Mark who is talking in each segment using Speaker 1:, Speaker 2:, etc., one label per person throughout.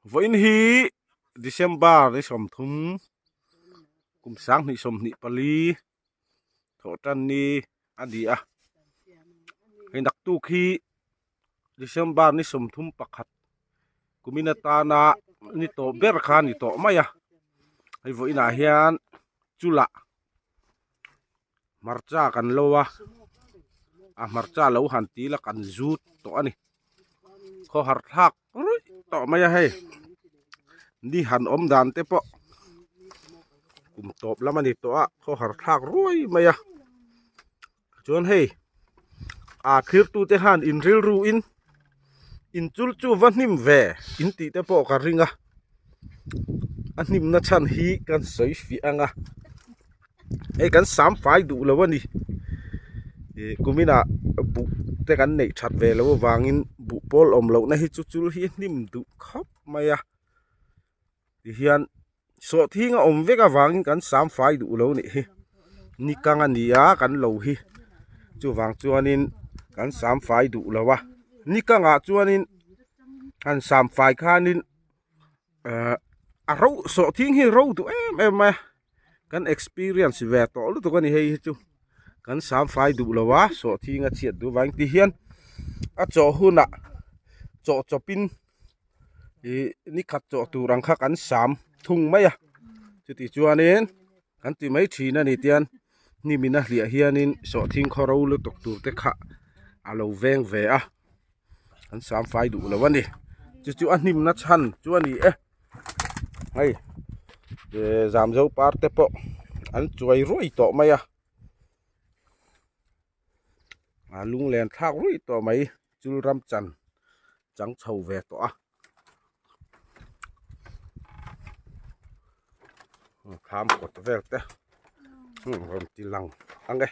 Speaker 1: Vawiin hi December ni 30 kum 2024 thawh tan ni a ni a hei naktuk hi December ni 31 kumin atana ni tawh ber kha a ni tawh mai a hei vawiin ah hian chula hmarcha kan lo a a hmarcha lo han ti ila kan zut tawh a ni khawhar thlak ruih tawh mai a hei ni han awm dan te pawh kum tawp lam a ni tawh a khawhar thlak ruai mai a chuan hei a thlir tu te khan in rilru in in chul chu va hnim ve in tih te pawh ka ring a a hnim na chhan hi kan sawi fiah ang a hei kan sam fai duh lo a ni ih kumin ah buh te kan neih that ve loh avangin buh pawl awm loh na hi chu chul hi a hnim duh khawp mai a tihian sawhthing a awm vek avangin kan sam fai duh lo nih hi ni kang a ni a kan lo hi chuvang chuanin kan sam fai duh lo a ni kangah chuanin han sam fai khanin ehh a ro sawhthing hi ro duh em em mai a kan experience ve tawh lutuk a ni hei hi chu kan sam fai duh lo a sawhthing a chhiat duh avangin tihian a chawh hunah chawh chawpin ih ni khat chawh tur ang kha kan sam thung mai a chuti chuanin kan ti mai thin a ni tian hnim in a hliah hianin sawhthing khaw ro lutuk tur te kha a lo veng ve a an sam fai duh lo a ni chu chu a hnim na chhan chu a ni e hei eh zamzo par te pawh an chuai ruai tawh mai a a lunglen thlak ruih tawh mai chul ram chan chang chho ve tawh a thlam kawt vel te rawn ti lang ang e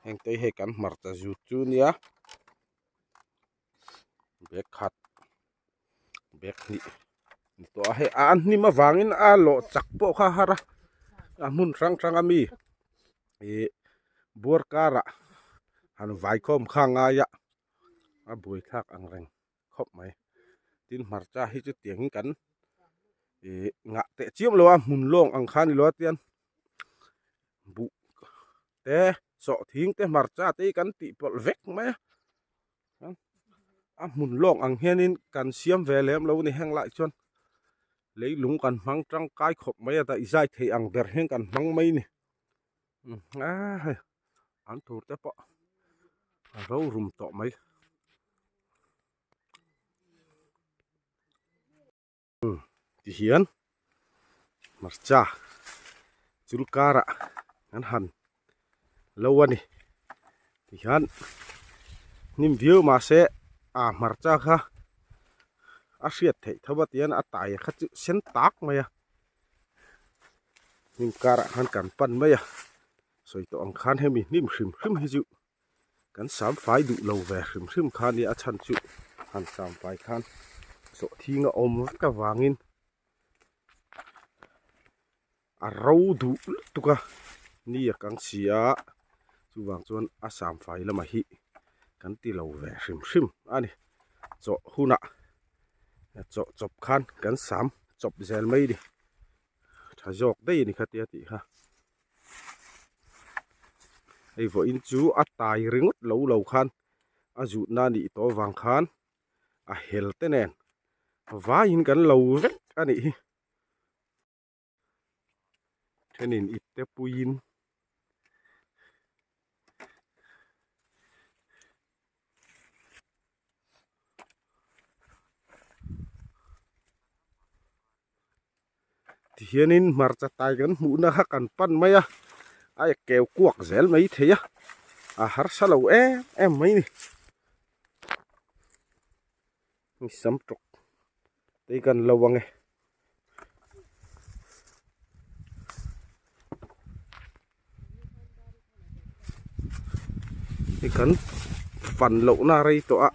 Speaker 1: heng te hi hei kan hmarcha zut chu nia bag khat bag hnih ni tawh a hei a hnim avangin a lawh chak pawh kha a har a a hmun hrang hrang a mi ih buar karah han vai khawm kha a ngai a a buai thlak ang reng khawp mai tin hmarcha hi chu tiang in kan ih ngah teh chiam lo a hmun lawng ang kha a ni lo a tian buh te sawhthing te hmarcha te hi kan tih pawlh vek mai a a hmun lawng ang hianin kan siam ve lem lo a ni heng lai chuan leilung kan hmang tangkai khawp mai a daihzai thei ang ber hian kan hmang mai a ni a hei an tur te pawh a ro rum tawh mai. Tihian hmarcha chul karah an han lo a ni tihian hnim viau mahse a hmarcha kha a hriat theih tho a tihian a tai kha chu sen tak mai a hnim karah khan kan pan mai a sawi tawh ang khan hemi hnim hrim hrim hi chu. Kan sam fai duh lo ve hrim hrim kha nia a chhan chu han sam fai khan sawhthing a awm vek avangin a ro duh lutuk a ni a kang si a chuvang chuan a sam fai lamah hi kan ti lo ve hrim hrim a ni chawh hunah chawh chawp khan kan sam chawp zel mai a ni tha zawk daih a ni khatia tih kha. Hei vawiin chu a tai ringawt lo lo khan a zutna a nih tawh avang khan a hel te nen vaiin kan lo vek a nih hi. Thenin ip te puiin. Tihianin hmarcha tai kan hmuhna kha kan pan mai a a keu kuak zel mai thei a a harsa lo em em mai a ni ni sam tawk te hi kan lo ang e. Hei kan fan lohna a rei tawh a.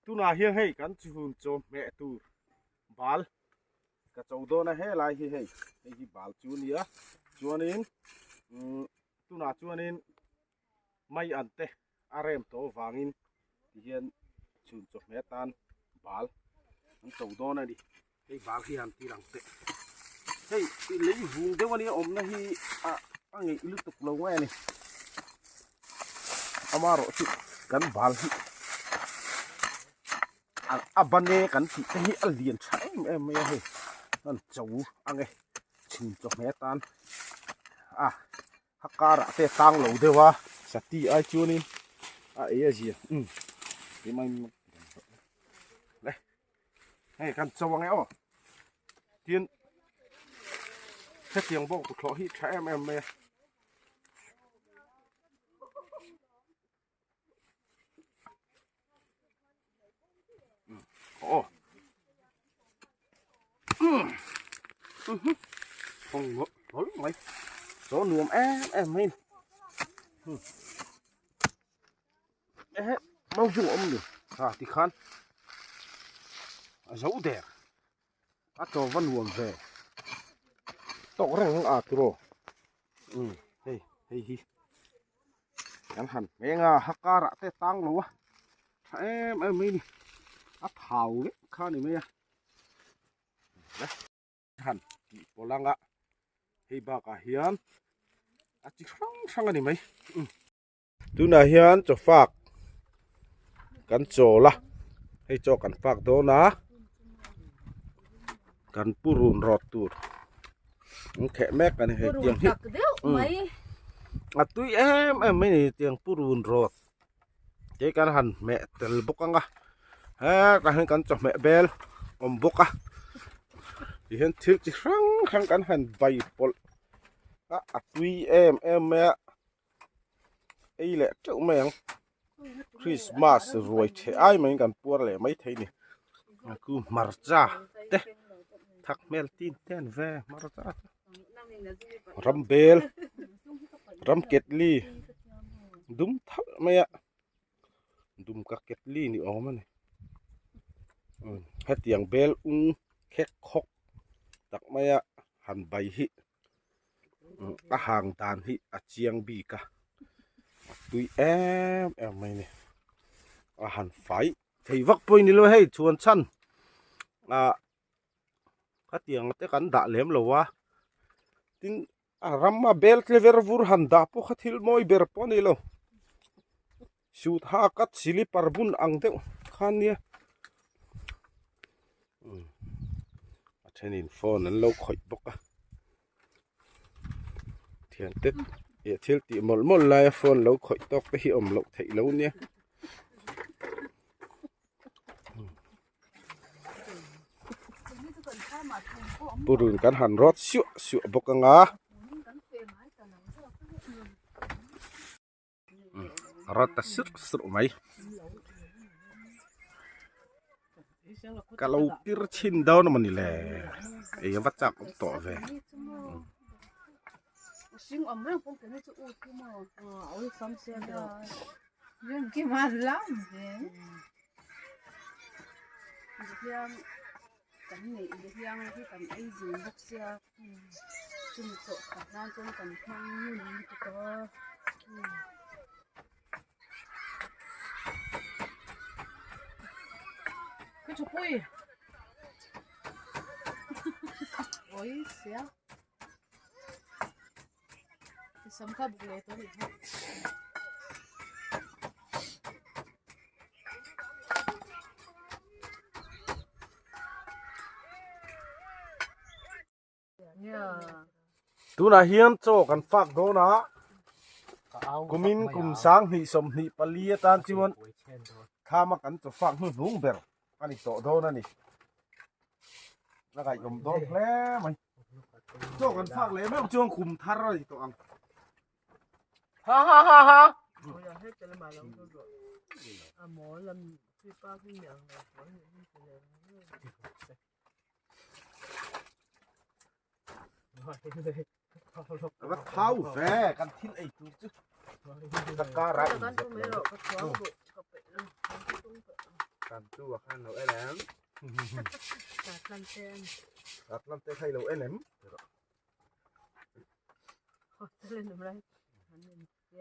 Speaker 1: Tunah hian hei kan chhun chaw hmeh tur bal ka cho dawn a helai hi hei hei hi bal chu a nia chuanin umm tunah chuanin mai an te a rem tawh avangin tihian chhun chaw hmeh atan bal an cho dawn a ni hei bal hi han tir ang teh hei lei vung deuh ania awmna hi a a ngeih lutuk lo nge a ni amaherawh chu kan bal hi a ban e kan tih te hi a lian tha em em mai a hei an cho ang e chhun chawhmeh atan a a karah te a tang lo deuh a sati ai chuanin a ei a zia umm le hei kan cho ang e aw tin hetiang bawk tuthlawh hi tha em em mai a. Aw không ngọt lắm mày gió nuông em em mình mau dùng ông được à thì khan giấu đẹp a chaw va nuam ve tawk reng a turaw umm hei hei hi kan han hmeng a ha karah te tang lo a tha em em mai ni a thau vek kha ni mai a han tih pawlh anga hei bakah hian a chi hrang hrang a ni mai umm. Tunah hian chaw fak kan chawl a hei chaw kan fak dawn a kan purun rawt tur an kheh mek a ni hei tiang hi a tui em em mai ni tiang purun rawt te kan han hmeh tel bawk ang a hetah hian kan chawhmeh bel awm bawk a tihian thil chi hrang hrang kan han vai pawlh a a tui em em mai a. ei leh teuh mai ang Christmas ruai chhe ai mai in kan puar leh mai thei ni ku hmarcha te thak hmel tin te an ve hmarcha te ram bel ram ketli dum thalh mai a dum ka ketli ni awm a ni hetiang bel ung khek khawk tak mai a han bai hi. A hang dan hi a chiang bik a a tui em em mai a ni a han fai thei vak pawh a ni lo hei chhuan chhan ah khatiang te kan dah lem lo a tin a rama bel tle ver vur han dah pawh kha thil mawi ber pawh a ni lo suit hak a silipar bun ang deuh kha nia a thenin phone an lo khawih bawk a thiante eh thil tih mawlh mawlh laia phone lo khawih tawk te hi awm loh theih lo nia purun kan han rawt suah suah bawk anga. Rawt ta sirh sirh mai. Ka lo pir chhin dawn a mawni le ei a va chak awm tawh ve. Tunah hian chaw kan fak dawn a, kumin kum 2024 atan chuan thlam a kan chaw fak hnuhnung ber a ni tawh dawn a ni. La ngaihawm dawn hle mai. Chaw kan fak leh meuh chuan kum thar a ni tawh ang. Ha ha ha ha. Va thau ve kan thil ei tur chu ka kar a inzep lo kan tu a khan lo en em Atlan te khai lo en em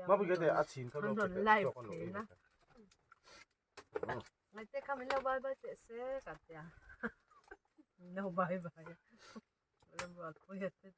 Speaker 1: Ma pui te a chin kha lo pe
Speaker 2: Ngai te kha min lo bye bye teh se ka tia. Min lo bye bye. Lam rual pui a te.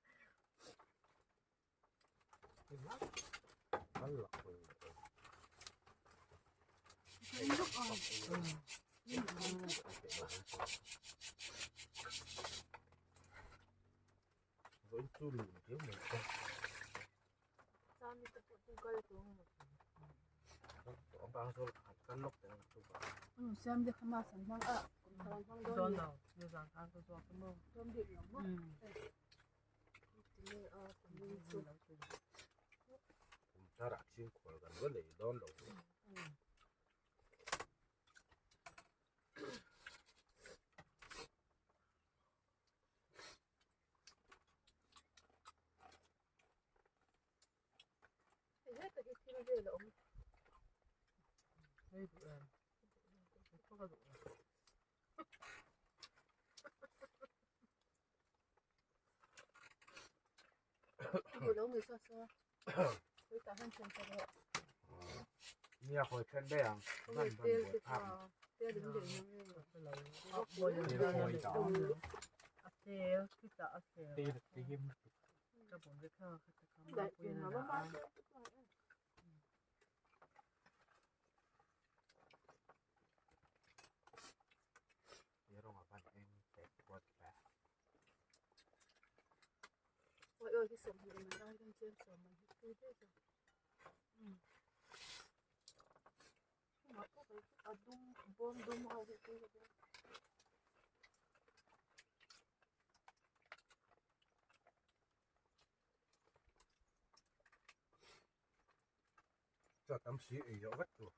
Speaker 1: Cho tam si ei deuh vek tur.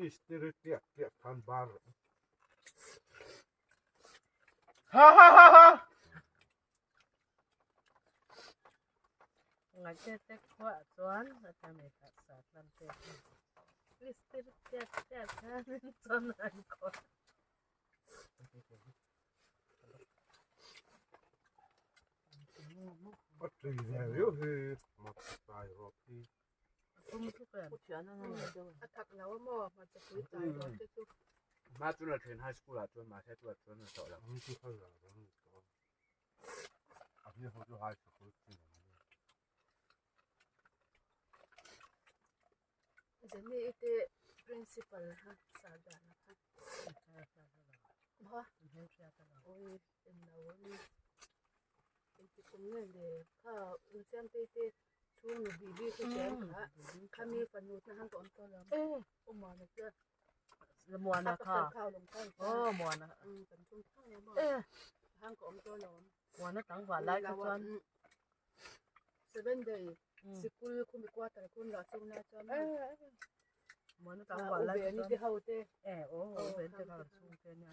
Speaker 1: Istiri tiak tiak khan bar Ha ha ha ha
Speaker 2: Ngaite te khuah chuan a ta mai kha sa tlam te Istiri tiak tiak khan chuan an khuah
Speaker 1: A tui ve riau hi hmarcha tai rawt hi.
Speaker 3: Jenny i te principal kha Sardana kha. Maw? Oi englo a ni. Engti kum nge le kha Siamtei te chhung nu bibi chu chen kha khami fanu te han ka awm tawh lo u Muana te
Speaker 2: Muana kha aw Muana
Speaker 3: kan chung thang em a han ka awm tawh lo
Speaker 2: Muana tlangval lai kha chuan
Speaker 3: seven day sikul khumi quarter khum lah chung lai chuan
Speaker 2: Muana tlangval lai kha chuan
Speaker 3: te ho te
Speaker 2: e aw u ven te kha kan chhung te ania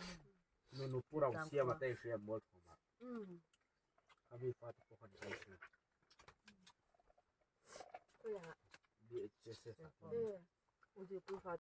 Speaker 1: Nu nu pu rau siam a te hria mual thawm ah. Khami fa te pawh khan kan hria. BHSS ah.
Speaker 3: U zirpui fa.